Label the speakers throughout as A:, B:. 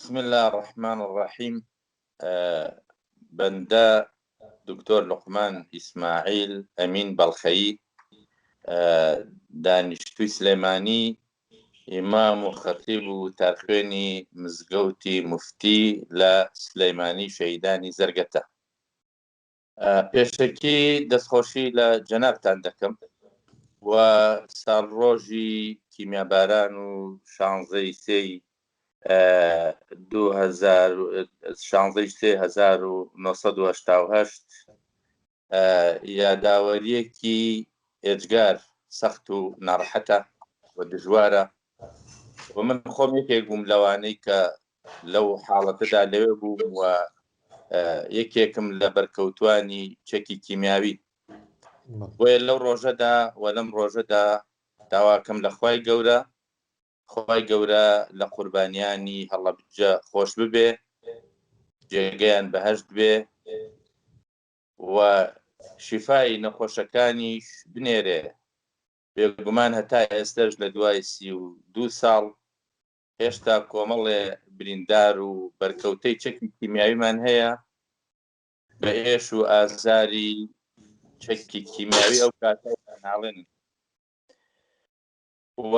A: بسم اللە الرحمن الرحیم بەندە دکتۆر لوقمان ئیسماعیل ئەمین بەڵخەیی دانیشتووی سلێمانی ئیمام و خەتیب و وتارخوێنی مزگەوتی موفتی لە سلەیمانی شەهیدانی زەرگەتە. پێشەکی دەستخۆشی لە جەنابتان دەکەم و ساڵڕۆژی کیمیاباران و شانزەی سێی شانزەی سێ 1970 یاداوەریەکی ئێجگار سەخت و ناڕەحەتە و دژوارە و من خۆم یەکێک بووم لەوانەی کە لەو حاڵەتەدا لەوێ بووم و یەکێکم لە بەرکەوتوانی چەکی کیمیاوی. بۆیە لەو ڕۆژەدا و لەم ڕۆژەدا داواکەم لە خوای گەورە، خوای گەورە لە قوربانیانی هەڵەبجە خۆش ببێ، جێگەیان بەهەشت بێ و شیفای نەخۆشەکانیش بنێرێ. بێگومان هەتا ئێستەش لە دوای 32 ساڵ هێشتا کۆمەڵێ بریندار و بەرکەوتەی چەکی کیمیاویمان هەیە بە ئێش و ئازاری چەکی کیمیاوی ئەو کاتە ناڵێنن و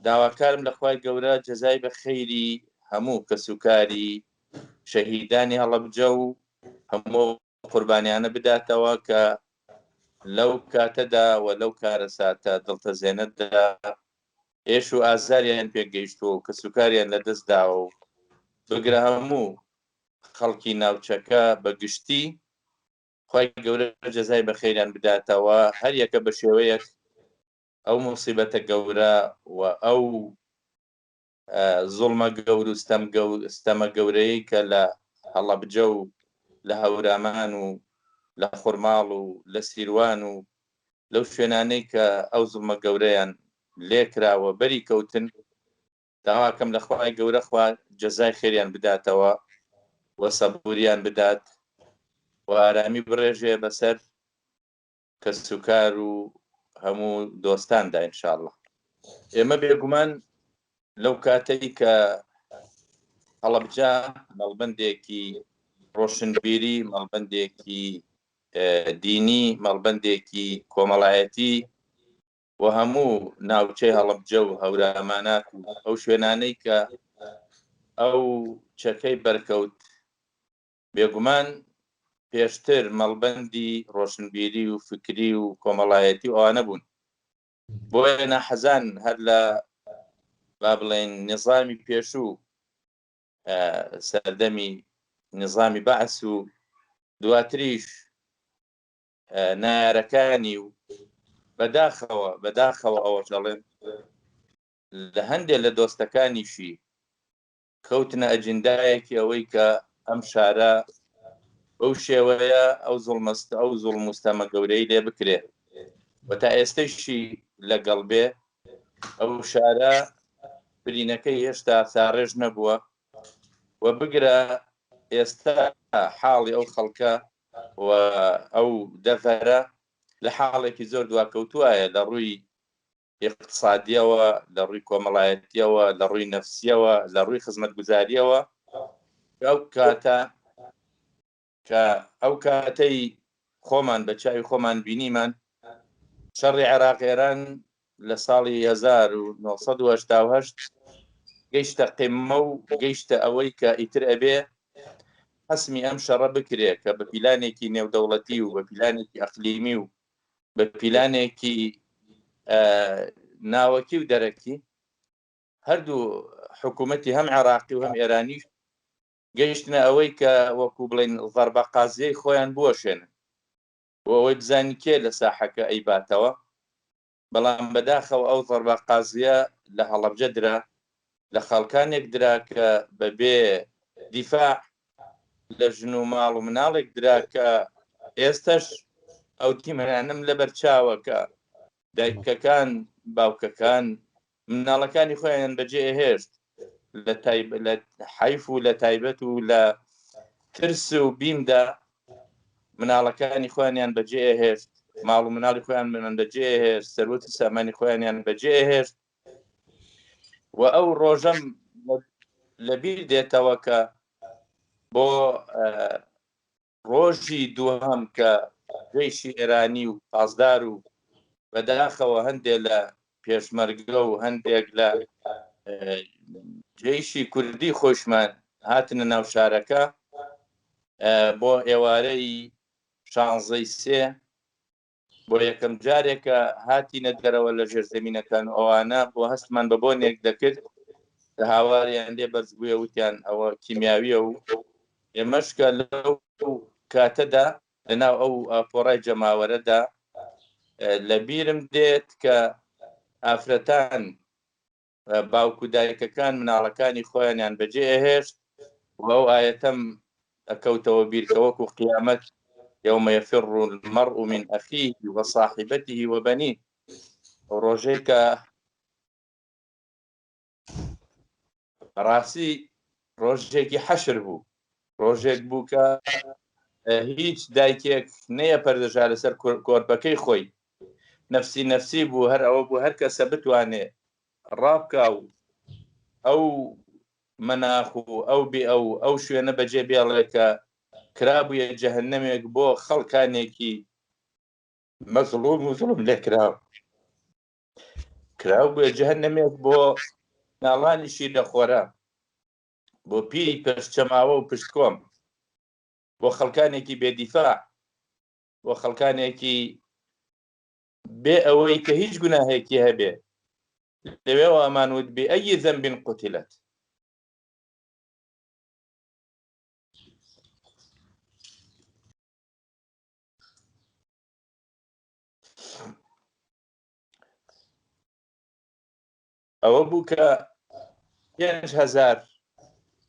A: داواکارم لە خوای گەورە جەزای بە خەیری هەموو کەسوکاری شەهیدانی هەڵەبجە و هەموو قوربانیانە بداتەوە کە لەو کاتەدا و لەو کارەساتە دڵتەزێنەدا ئێش و ئازاریان پێگەیشتووە و کەسوکاریان لەدەست داوە و بگرە هەموو خەڵکی ناوچەکە بە گشتی خوای گەورە جەزای بەخێریان بداتەوە هەر یەکە بە شێوەیەک ئەو موسیبەتە گەورە و ئەو زوڵمە گەور و ستەمە گەورەیەی کە لە هەڵەبجە و لە هەورامان و لە خورماڵ و لە سیروان و لەو شوێنانەی کە ئەو زوڵمە گەورەیان لێکراوە بەری کەوتن، داواکەم لە خوای گەورە خوا جەزای خێریان بداتەوە و سەبوریان بدات و ئارامی بڕێژێ بەسەر کەسوکار و هەموو دۆستاندا ان شاء اللە. ئێمە بێگومان لەو کاتەی کە هەڵەبجە مەڵبەندێکی ڕۆشنبیری، مەڵبەندێکی دینی، مەڵبەندێکی کۆمەڵایەتی و هەموو ناوچەی هەڵەبجە و هەورامانات و ئەو شوێنانەی کە ئەو چەکەی بەرکەوت بێگومان پێشتر مەڵبەندی ڕۆشنبیری و فکری و کۆمەڵایەتی و ئەوانە بوون. بۆیە ناحەزان هەر لە با بڵێین نیزامی پێشوو، سەردەمی نیزامی بەعس و دواتریش نایارەکانی و بەداخەوە بەداخەوە ئەوەش دەڵێم لە هەندێ لە دۆستەکانیشی کەوتنە ئەجندایەکی ئەوەی کە ئەم شارە بەو شێوەیە ئەو زوڵمەست ئەو زوڵم و ستەمە گەورەی لێ بکرێ و تا ئێستەیشی لەگەڵ بێ ئەو شارە برینەکەی هێشتا ساڕێژ نەبووە و بگرە ئێستا حاڵی ئەو خەڵکە و ئەو دەڤەرە لە حاڵێکی زۆر دواکەوتوایە لە ڕووی ئیقتسادیەوە، لە ڕووی کۆمەڵایەتیەوە، لە ڕووی نەفسیەوە، لە ڕووی خزمەتگوزاریەوە، ئەو کاتە کە ئەو کاتەی خۆمان بە چاوی خۆمان بینیمان شەڕی عێراق ئێران لە ساڵی 1970 گەیشتە قیممە و گەیشتە ئەوەی کە ئیتر ئەبێ حەسمی ئەم شەڕە بکرێ کە بە پیلانێکی نێودەوڵەتی و بە پیلانێکی ئەقلیمی و بە پیلانێکی ناوەکی و دەرەکی هەردوو حکوومەتی هەم عێراقی و هەم ئێرانی گەیشتنە ئەوەی کە وەکو بڵین ضربە قازیەی خۆیان بوەشێنن بۆ ئەوەی بزانین کێ لە ساحەکە ئەیباتەوە، بەڵام بەداخەوە ئەو ضربە قازیە لە هەڵەبجە درا، لە خەڵکانێک درا کە بەبێ دیفاع لە ژن و ماڵ و مناڵێک درا کە ئێستەش ئەو دیمەنانەم لەبەر چاوە کە دایکەکان باوکەکان مناڵەکانی خۆیان بەجێ هێشت لە تایب لە حیف و لە تایبەت و لە ترس و بیمدا مناڵەکانی خۆیانیان بەجێ هێشت، ماڵ و مناڵی خۆیان منان بەجێ هێشت، سەروەت و سامانی خۆیانیان بەجێ هێشت و ئەو ڕۆژەم لەبیر دێتەوە کە بۆ ڕۆژی دووهەم کە جەیشی ئێرانی و پاسدار و بەداخەوە هەندێ لە پێشمەرگە و هەندێک لە جەیشی کوردی خۆشمان هاتنە ناو شارەکە بۆ ئێوارەی شانزەی سێ بۆ یەکەم جارێکە هاتینە دەرەوە لە ژێرزەمینەکان و ئەوانە بۆ هەستمان بە بۆنێک دەکرد کە هاواریان لێ بەرز بووە وتیان ئەوە کیمیاویە و ئێمەش کە لەو کاتەدا لەناو ئەو ئاپۆرای جەماوەرەدا لە بیرم دێت کە ئافرەتان باوک و دایکەکان مناڵەکانی خۆیانیان بەجێ ئەهێشت و ئەو ئایەتەم ئەکەوتەوە بیر کە وەکو قیامەت یوم یفر المرء من اخیه وصاحبته وبنیه ئەو ڕۆژەی کە بەڕاستی ڕۆژێکی حەشر بوو ڕۆژێک بوو کە هیچ دایکێک نەیە پەردەژا لەسەر کۆرپەکەی خۆی نەفسی نەفسی بوو هەر ئەوە بوو هەر کەسە بتوانێ ڕابکا و ئەو مەناخ و ئەو بێ ئەو ئەو شوێنە بەجێ بێڵێ کە کرابوویە جەهەنەمێک بۆ خەڵکانێکی مەزڵوم و زوڵم لێکراو کراو بووە جەهەنەمێک بۆ ناڵانی شیرەخۆرە بۆ پیری پشت چەماوە و پشتکۆم بۆ خەڵکانێکی بێدیفاع بۆ خەڵکانێکی بێ ئەوەی کە هیچ گوناهێکی هەبێ لەوێوە ئەمان وت بێ ئەی ذەنب قتلت. ئەوە بوو کە 5000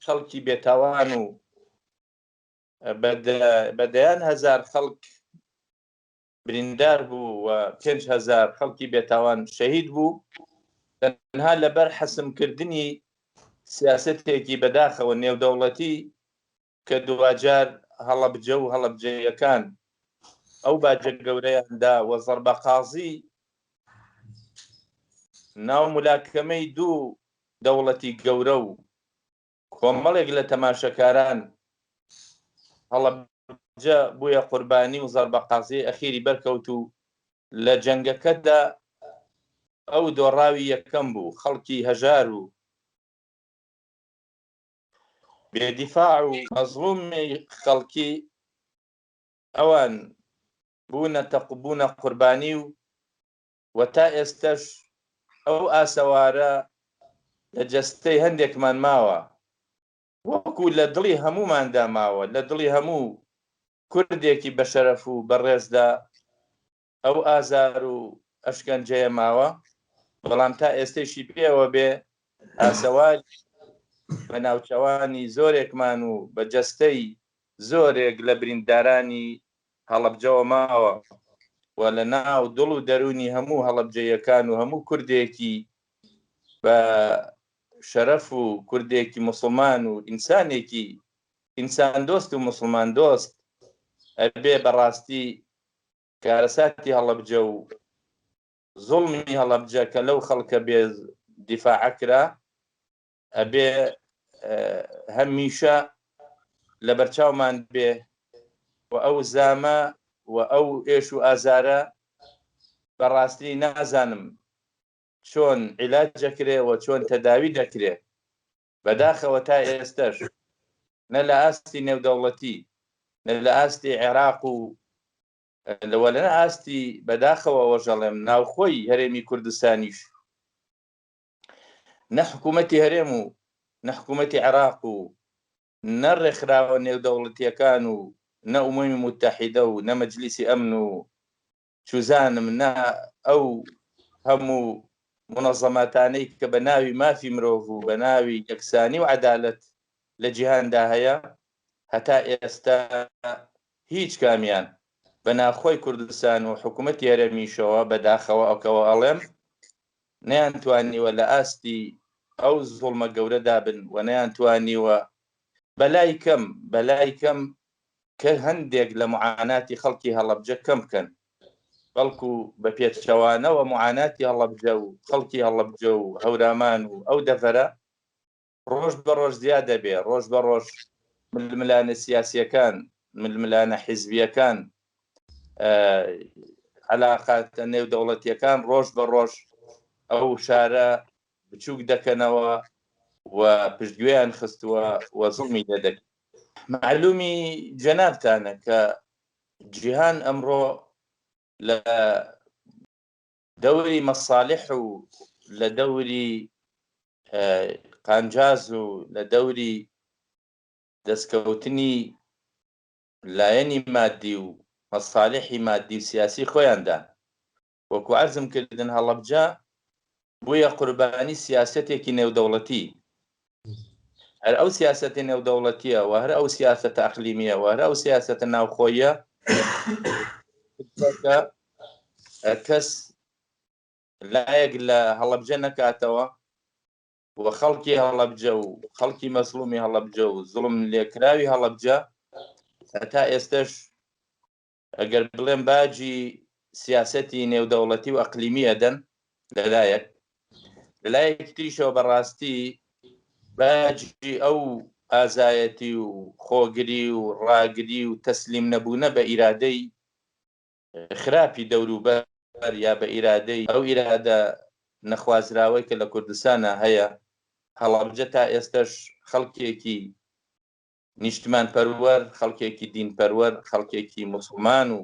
A: خەڵکی بێتاوان و بە دەیان هەزار خەڵک بریندار بوو و 5000 خەڵکی بێتاوان شەهید بوو تەنها لەبەر حەسمکردنی سیاسەتێکی بەداخەوە نێودەوڵەتی کە دواجار هەڵەبجە و هەڵەبجەیەکان ئەو باجە گەورەیان دا و زەربە قازی ناو ملاکەمەی دوو دەوڵەتی گەورە و کۆمەڵێک لە تەماشەکاران هەڵەبجە بوویە قوربانی و زەربە قازی ئەخیری بەرکەوت و لە جەنگەکەدا ئەو دۆڕاوی یەکەم بوو خەڵکی هەژار و بێدیفاع و مەزڵومی خەڵکی ئەوان بوونە تەقبوونە قوربانی و و تا ئێستەش ئەو ئاسەوارە لە جەستەی هەندێکمان ماوە وەکو لە دڵی هەمووماندا ماوە لە دڵی هەموو کوردێکی بەشەرەف و بەڕێزدا ئەو ئازار و ئەشکەنجەیە ماوە، بەڵام تا ئێستەیشی پێوە بێ ئاسەواری بە ناوچەوانی زۆرێکمان و بە جەستەی زۆرێک لە بریندارانی هەڵەبجەوە ماوە و لە ناو دڵ و دەروونی هەموو هەڵەبجەیەکان و هەموو کوردێکی بە شەرەف و کوردێکی موسڵمان و ئینسانێکی ئینساندۆست و موسڵماندۆست ئەبێ بەڕاستی کارەساتی هەڵەبجە و زوڵمی هەڵەبجە کە لەو خەڵکە بێ دیفاعە کرا ئەبێ هەمیشە لەبەرچاومان بێ و ئەو زامە و ئەو ئێش و ئازارە بەڕاستی نازانم چۆن عیلاج دەکرێ و چۆن تەداوی دەکرێ بەداخەوە تا ئێستەش نە لە ئاستی نێودەوڵەتی نە لە ئاستی عێراق و لەوە لە ئاستی بەداخەوە ئەوەش ئەڵێم ناوخۆی هەرێمی کوردستانیش نە حکوومەتی هەرێم و نە حکوومەتی عێراق و نە ڕێکخراوە نێودەوڵەتیەکان و نە ئومەمی موتەحیدە و نە مەجلیسی ئەمن و چوزانم نا ئەو هەموو مونەزەماتانەی کە بە ناوی مافی مرۆڤ و بە ناوی یەکسانی و عەدالەت لە جیهاندا هەیە هەتا ئێستا هیچ کامیان بە ناخۆی کوردستان و حکوومەتی هەرێمیشەوە بە داخەوە ئەوکەوە ئەڵێم نەیانتوانیوە لە ئاستی ئەو زوڵمە گەورەدا بن و نەیانتوانیوە بەلای کەم بەلای کەم کە هەندێک لە معاناتی خەڵکی هەڵەبجە کەم بکەن، بەڵکو بە پێچەوانەوە معاناتی هەڵەبجە و خەڵکی هەڵەبجە و هەورامان و ئەو دەڤەرە ڕۆژ بە ڕۆژ زیاد دەبێ، ڕۆژ بە ڕۆژ ململانێ سیاسییەکان، ململانە حیزبییەکان، عەلاقاتە نێودەوڵەتییەکان ڕۆژ بە ڕۆژ ئەو شارە بچووک دەکەنەوە و پشتگوێیان خستووە و زوڵمی لێ دەکرێت. مەعلومی جەنابتانە کە جیهان ئەمڕۆ لە دەوری مەسالیح و لە دەوری قانجاز و لە دەوری دەستکەوتنی لایەنی مادی و مەسالیحی مادی و سیاسی خۆیاندان. وەکو عەرزم کردن هەڵەبجە بوویە قوربانی سیاسەتێکی نێودەوڵەتی. هەر ئەو سیاسەتی نێودەوڵەتیە و هەر ئەو سیاسەتە ئەقلیمیە و هەر ئەو سیاسەتە ناوخۆیە کەس لایەک لە هەڵەبجە نەکاتەوە و خەڵکی هەڵەبجە و خەڵکی مەزڵومی هەڵەبجە و زوڵم لێکراوی هەڵەبجە هەتا ئێستش ئەگەر بڵێم باجی سیاسەتی نێودەوڵەتی و ئەقلیمی ئەدەن لەلایەک، لەلایەکی تریشەوە بەڕاستی باجی ئەو ئازایەتی و خۆگری و ڕاگری و تەسلیم نەبوونە بە ئیرادەی خراپی دەوروبەر یا بە ئیرادەی ئەو ئیرادە نەخوازراوەی کە لە کوردستانا هەیە، هەڵەبجە تا ئێستەش خەڵکێکی نیشتمان پەروەر، خەڵکێکی دین پەروەر، خەڵکێکی موسڵمان و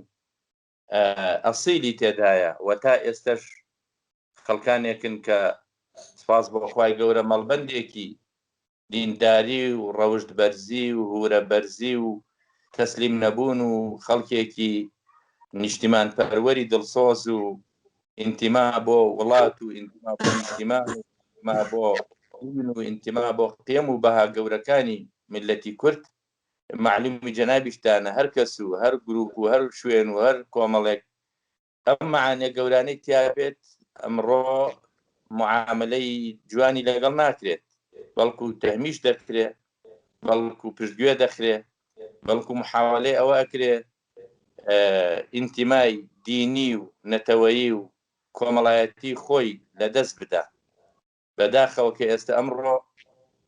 A: ئەسیلی تێدایە و تا ئێستەش خەڵکانێکن کە سپاس بۆ خوای گەورە مەڵبەندێکی دینداری و ڕەوشت بەرزی و هورە بەرزی و تەسلیم نەبوون و خەڵکێکی نیشتیمان پەروەری دڵسۆز و ئینتیما بۆ وڵات و ئینتیما بۆ نیشتیمان و ئینتیما بۆ دین و ئینتیما بۆ قیەم و بەها گەورەکانی میللەتی کورد مەعلومی جەنابیشتانە هەر کەس و هەر گروپ و هەر شوێن و هەر کۆمەڵێک ئەم مەعانیە گەورانەی تیا بێت ئەمڕۆ معاملەی جوانی لەگەڵ ناکرێت بەڵکو تەهمیش دەکرێ بەڵکو پشتگوێ دەخرێ بەڵکو محاولەی ئەوە ئەکرێ ئینتیمای دینی و نەتەوەیی و کۆمەڵایەتی خۆی لەدەست بدا. بەداخەوە کە ئێستە ئەمڕۆ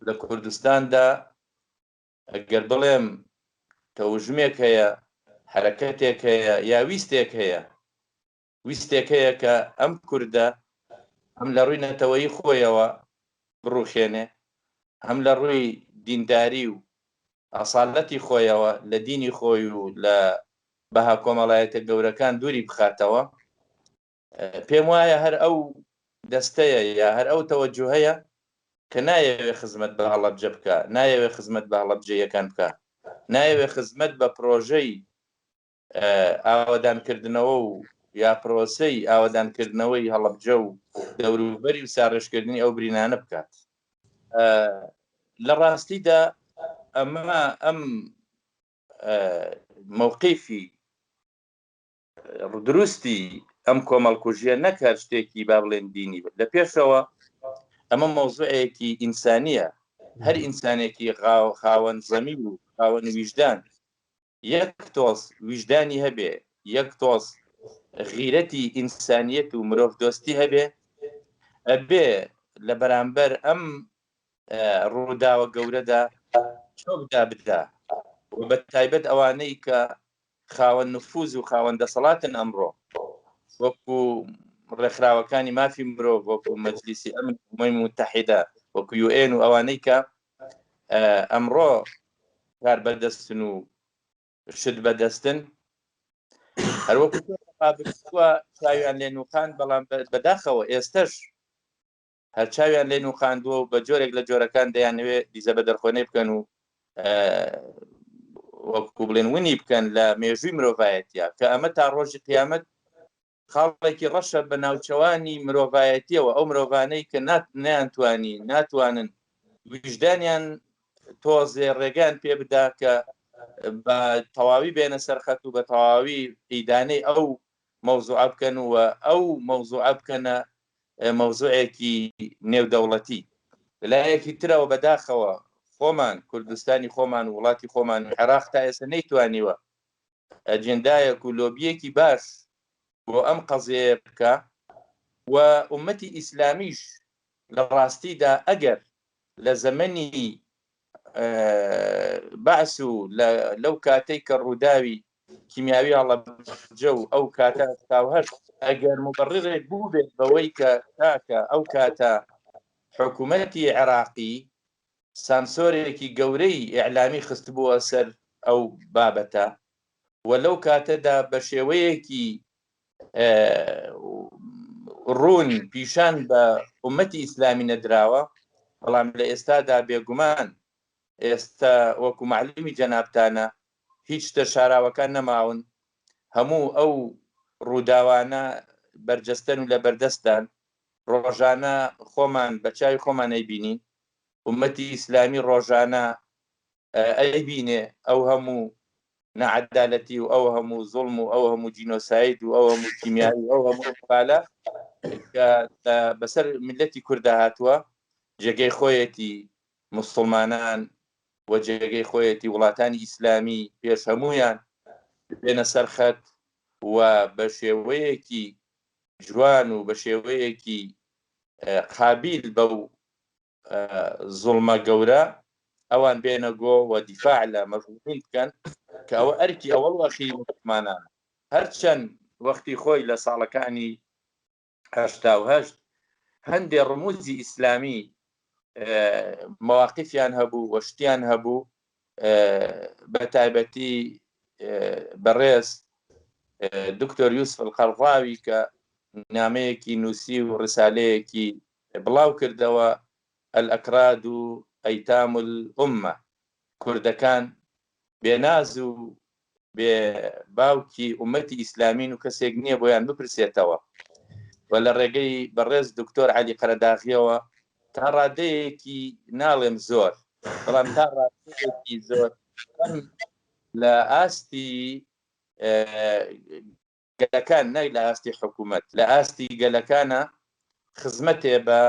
A: لە کوردستاندا ئەگەر بڵێم تەوژمێک هەیە، حەرەکەتێک هەیە یا ویستێک هەیە، ویستێک هەیە کە ئەم کوردە هەم لە ڕووی نەتەوەیی خۆیەوە بڕوخێنێ، هەم لە ڕووی دینداری و ئەسالەتی خۆیەوە لە دینی خۆی و لە بەها کۆمەڵایەتە گەورەکان دووری بخاتەوە. پێم وایە هەر ئەو دەستەیە یا هەر ئەو تەوەجوهەیە کە نایەوێ خزمەت بە هەڵەبجە بکا، نایەوێ خزمەت بە هەڵەبجەیەکان بکا، نایەوێ خزمەت بە پرۆژەی ئاوەدانکردنەوە و یا پرۆسەی ئاوەدانکردنەوەی هەڵەبجە و دەوروبەری و ساڕێژکردنی ئەو برینانە بکات. لە ڕاستیدا ئەمە ئەم مەوقیفی دروستی ئەم کۆمەڵکوژیە نەک هەر شتێکی با بڵێن دینی بێت لە پێشەوە ئەمە مەوزوعێکی ئینسانیە هەر ئینسانێکی خاوەن زەمیر و خاوەن ویژدان یەک تۆز ویژدانی هەبێ یەک تۆز غیرەتی ئینسانیەت و مرۆڤ دۆستی هەبێ ئەبێ لە بەرامبەر ئەم ڕووداوە گەورەدا چۆکدا بدا و بە تایبەت ئەوانەی کە خاوەن نفوز و خاوەن دەسەڵاتن ئەمڕۆ وەکو ڕێکخراوەکانی مافی مرۆڤ وەکو مەجلیسی ئەمن ئومەمی موتەحیدە وەکو یوئێن و ئەوانەی کە ئەمڕۆ کار بەدەستن و شت بەدەستن هەروەکو چاویان لێ نوقان بەڵام بەداخەوە ئێستش هەر چاویان لێ نوقاندووە و بە جۆرێک لە جۆرەکان دەیانەوێ دیزە بە دەرخۆنەی بکەن و وەکو بڵێن ونی بکەن لە مێژووی مرۆڤایەتە کە ئەمە تا ڕۆژی قیامەت خاڵێکی ڕەشە بە ناوچەوانی مرۆڤایەتیەوە ئەو مرۆڤانەی کە نەیانتوانی ناتوانن ویژدانیان تۆزێ ڕێگەیان پێ بدا کە بە تەواوی بێنە سەرخەت و بە تەواوی ئیدانەی ئەو مەوزوعە بکەن و ئەو مەوزوعە بکەنە مەوزوعێکی نێودەوڵەتی. لەلایەکی ترەوە بەداخەوە خۆمان کوردستانی خۆمان و وڵاتی خۆمان و عێراق تا ئێستا نەیتوانیوە ئەجێندایەک و لۆبیەکی باش بۆ ئەم قەزیەیە بکا و ئومەتی ئیسلامیش لە ڕاستیدا ئەگەر لە زەمەنی بەعس و لەو کاتەی کە ڕووداوی کیمیاوی هەڵەبجە و ئەو کاتە 88 ئەگەر مبڕڕێک بوو بێت بەوەی کە تاکە ئەو کاتە حکوومەتی عێراقی سانسۆرێکی گەورەی ئیعلامی خستبووە سەر ئەو بابەتە و لەو کاتەدا بە شێوەیەکی ڕوون پیشان بە ئومەتی ئیسلامی نەدراوە، بەڵام لە ئێستادا بێگومان ئێستا وەکو مەعلومی جەنابتانە هیچ شتە شاراوەکان نەماون، هەموو ئەو ڕووداوانە بەرجەستەن و لە بەردەستدان، ڕۆژانە خۆمان بە چاوی خۆمان ئەیبینین، ئومەتی ئیسلامی ڕۆژانە ئەیبینێ ئەو هەموو ناعەدالەتی و ئەو هەموو زوڵم و ئەو هەموو جینۆساید و ئەو هەموو کیمیایی و ئەو هەموو ئەنفالە کە بەسەر میللەتی کوردا هاتووە، جێگەی خۆیەتی موسڵمانان و جێگەی خۆیەتی وڵاتانی ئیسلامی پێش هەموویان بێنە سەر خەت و بە شێوەیەکی جوان و بە شێوەیەکی قابیل بەو زوڵمە گەورە ئەوان بێنە گۆ و دیفاع لە مەزڵومین بکەن کە ئەوە ئەرکی ئەوەڵ و ئەخیری موسڵمانانە. هەرچەند وەختی خۆی لە ساڵەکانی 88 هەندێ ڕموزی ئیسلامی مەواقفیان هەبوو و شتیان هەبوو، بە تایبەتی بەڕێز دکتۆر یوسف القەرضاوی کە نامەیەکی نووسی و ڕسالەیەکی بڵاو کردەوە، الاکراد ایتام الامە، کوردەکان بێ ناز و بێ باوکی ئوممەتی ئیسلامین و کەسێک نییە بۆیان بپرسێتەوە و لە ڕێگەی بەڕێز دکتۆر عەلی قەرەداغیەوە تا ڕادەیەکی ناڵێم زۆر بەڵام تا ڕادەیەکی زۆر کەم لە ئاستی گەلەکان نەک لە ئاستی حکوومەت، لە ئاستی گەلەکانا خزمەتێ بە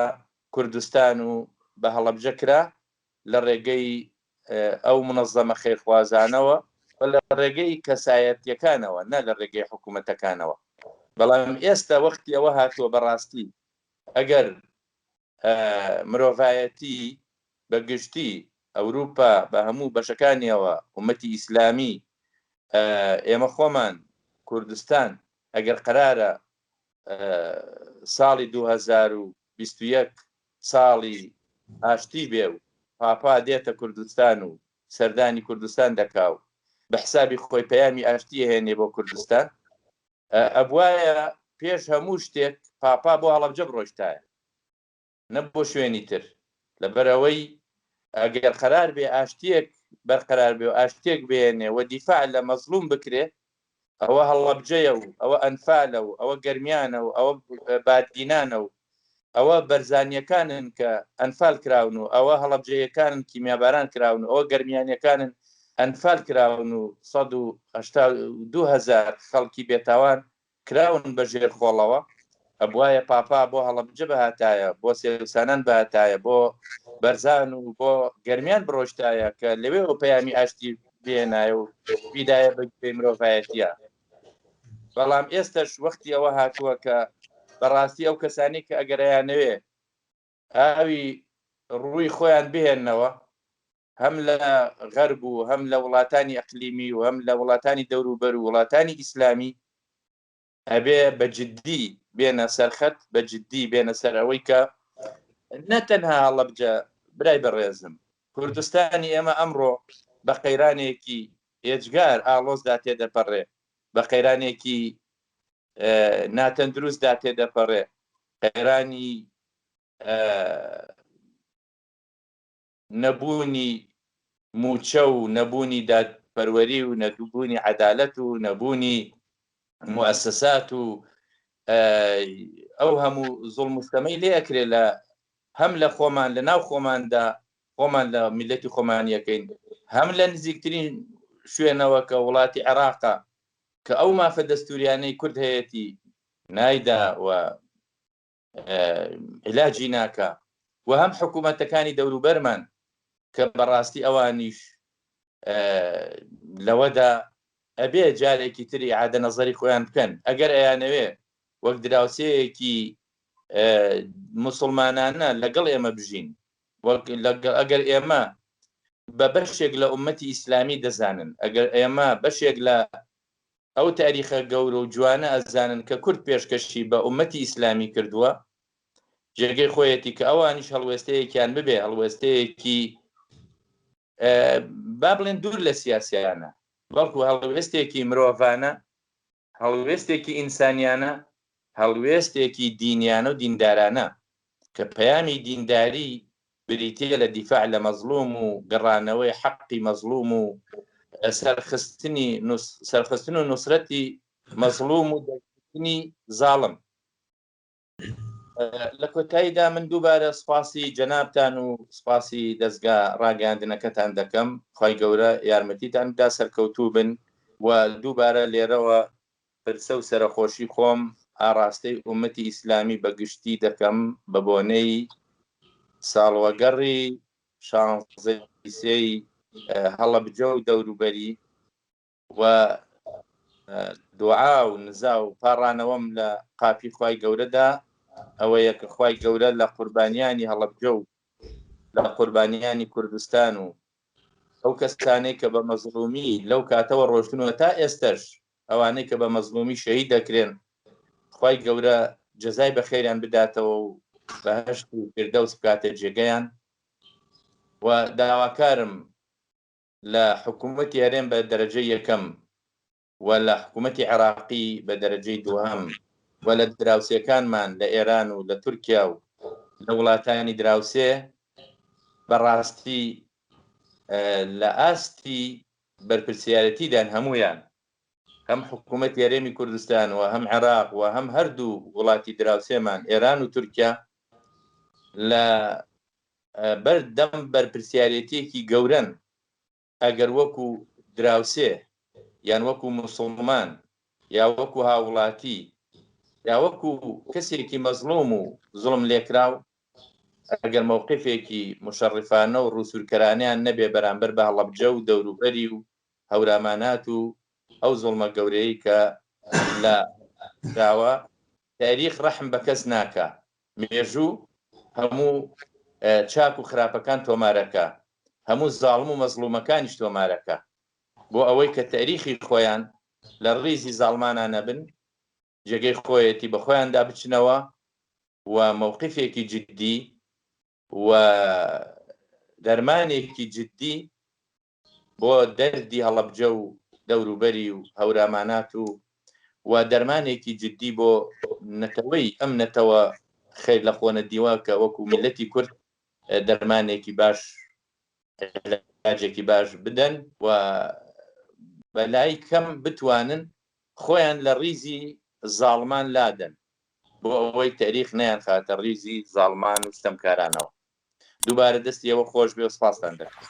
A: کوردستان و بە هەڵەبجە کرا لە ڕێگەی ئەو مونەزەمە خەیرخوازانەوە و لە ڕێگەی کەسایەتیەکانەوە نە لە ڕێگەی حکوومەتەکانەوە. بەڵام ئێستا وەختی ئەوە هاتووە بەڕاستی ئەگەر مرۆڤایەتی بە گشتی، ئەوروپا بە هەموو بەشەکانیەوە، ئومەتی ئیسلامی، ئێمە خۆمان، کوردستان، ئەگەر قەرارە ساڵی 2021 ساڵی ئاشتی بێ و پاپا دێتە کوردستان و سەردانی کوردستان دەکا و بە حسابی خۆی پەیامی ئاشتی ئەهێنێ بۆ کوردستان، ئەبوایە پێش هەموو شتێک پاپا بۆ هەڵەبجە بڕۆیشتایە نە بۆ شوێنی تر، لەبەرئەوەی ئەگەر قەرار بێ ئاشتیەک بەرقەرار بێ و ئاشتیەک بهێنێ و دیفاع لە مەزڵوم بکرێ ئەوە هەڵەبجەیە و ئەوە ئەنفالە و ئەوە گەرمیانە و ئەوە بادینانە و ئەوە بەرزانیەکانن کە ئەنفال کراون و ئەوە هەڵەبجەیەکانن کیمیاباران کراون و ئەوە گەرمیانیەکانن ئەنفال کراون و 182 هەزار خەڵکی بێتاوان کراون بە ژێر خۆڵەوە. ئەبوایە پاپا بۆ هەڵەبجە بهاتایە، بۆ سێوسانان بهاتایە، بۆ بەرزان و بۆ گەرمیان بڕۆشتایە کە لەوێوە پەیامی ئاشتی بهێنایە و بیدایە بە گوێی مرۆڤایەتیە. بەڵام ئێستەش وەختی ئەوە هاتووە کە بەڕاستی ئەو کەسانی کە ئەگەر ئەیانەوێ ئاوی ڕووی خۆیان بهێننەوە هەم لە غەرب و هەم لە وڵاتانی ئەقلیمی و هەم لە وڵاتانی دەوروبەر و وڵاتانی ئیسلامی ئەبێ بە جدی بێنە سەرخەت، بە جدی بێنە سەر ئەوەی کە نە تەنها هەڵەبجە برای بەڕێزم، کوردستانی ئێمە ئەمڕۆ بە قەیرانێکی ئێجگار ئاڵۆزدا تێدەپەڕێ، بە قەیرانێکی ناتەندروستدا تێدەپەڕێ، قەیرانی نەبوونی مووچە و نەبوونی دادپەروەری و نەبوونی عەدالەت و نەبوونی موئەسەسات و ئەو هەموو زوڵم و ستەمەی لێ ئەکرێ لە هەم لە خۆمان لە ناو خۆماندا خۆمان لە میللەتی خۆمان یەکەین هەم لە نزیکترین شوێنەوە کە وڵاتی عێراقە کە ئەو مافە دەستوریانەی کورد هەیەتی نایدا و عیلاجی ناکا و هەم حکوومەتەکانی دەوروبەرمان کە بەڕاستی ئەوانیش لەوەدا ئەبێ جارێکی تر ئیعادە نەزەری خۆیان بکەن ئەگەر ئەیانەوێ وەک دراوسێیەکی موسڵمانانە لەگەڵ ئێمە بژین. وەک ئەگەر ئێمە بە بەشێک لە ئومەتی ئیسلامی دەزانن، ئەگەر ئێمە بەشێک لە ئەو تاریخە گەورە و جوانە ئەزانن کە کورد پێشکەشی بە ئومەتی ئیسلامی کردووە، جێگەی خۆیەتی کە ئەوانیش هەڵوێستەیەکیان ببێ، هەڵوێستەیەکی با بڵێن دوور لە سیاسیانە، بەڵکو هەڵوێستێکی مرۆڤانە، هەڵوێستێکی ئینسانیانە، هەڵوێستێکی دینیانە و دیندارانە، کە پەیامی دینداری بریتییە لە دیفاع لە مەزڵوم و گەڕانەوەی حەقی مەزڵوم و سەرخستنی سەرخستن و نوسرەتی مەزڵوم و دەرکردنی زاڵم. لە کۆتاییدا من دووبارە سپاسی جەنابتان و سپاسی دەزگا ڕاگەیاندنەکەتان دەکەم، خوای گەورە یارمەتیتان بدا سەرکەوتوو بن و دووبارە لێرەوە پرسە و سەرەخۆشی خۆم ئاڕاستەی ئوممەتی ئیسلامی بە گشتی دەکەم بە بۆنەی ساڵوەگەڕی شانزەی سێی هەڵەبجە و دەوروبەری و دوعا و نزا و پاڕانەوەم لە قاپی خوای گەورەدا ئەوەیە کە خوای گەورە لە قوربانیانی هەڵەبجە و لە قوربانیانی کوردستان و ئەو کەسانەی کە بە مەزڵومی لەو کاتەوە ڕۆشتن و تا ئێستەش ئەوانەی کە بە مەزڵومی شەهید دەکرێن خوای گەورە جەزای بەخێریان بداتەوە و بەهەشت و فیردەوس بکاتە جێگەیان و داواکارم لە حکوومەتی هەرێم بە دەرەجەی یەکەم و لە حکوومەتی عێراقی بە دەرەجەی دووهەم و لە دراوسێکانمان لە ئێران و لە تورکیا و لە وڵاتانی دراوسێ بە ڕاستی لە ئاستی بەرپرسیارەتیدان هەموویان هەم حکوومەتی هەرێمی کوردستان و هەم عێراق و هەم هەردوو وڵاتی دراوسێمان ئێران و تورکیا لە بەر دەم بەرپرسیارێتیەکی گەورەن ئەگەر وەکو دراوسێ یان وەکو موسڵمان یا وەکو هاووڵاتی یا وەکو کەسێکی مەزڵوم و زوڵم لێکراو ئەگەر مەوقفێکی موشەڕیفانە و ڕووسوورکەرانەیان نەبێ بەرامبەر بە هەڵەبجە و دەوروبەری و هەورامانات و ئەو زوڵمە گەورەیەی کە لە کراوە تاریخ ڕەحم بە کەس ناکا مێژوو هەموو چاک و خراپەکان تۆمارەکا، هەموو زاڵم و مەزڵومەکانیش تۆمارەکا، بۆ ئەوەی کە تەئریخی خۆیان لە ڕیزی زاڵمانا نەبن، جێگەی خۆیەتی بە خۆیاندا بچنەوە و مەوقیفێکی جدی و دەرمانێکی جدی بۆ دەردی هەڵەبجە و دەوروبەری و هەورامانات و و دەرمانێکی جدی بۆ نەتەوەی ئەم نەتەوە خێر لە خۆ نەدیوە کە وەکو میللەتی کورد دەرمانێکی باش علاجێکی باش بدەن و بەلای کەم بتوانن خۆیان لە ڕیزی زاڵمان لادەن بۆ ئەوەی تەریخ نەیانخاتە ڕیزی زاڵمان و ستەمکارانەوە. دووبارە دەستی ئێوە خۆش بێ و سپاستان دەکەم.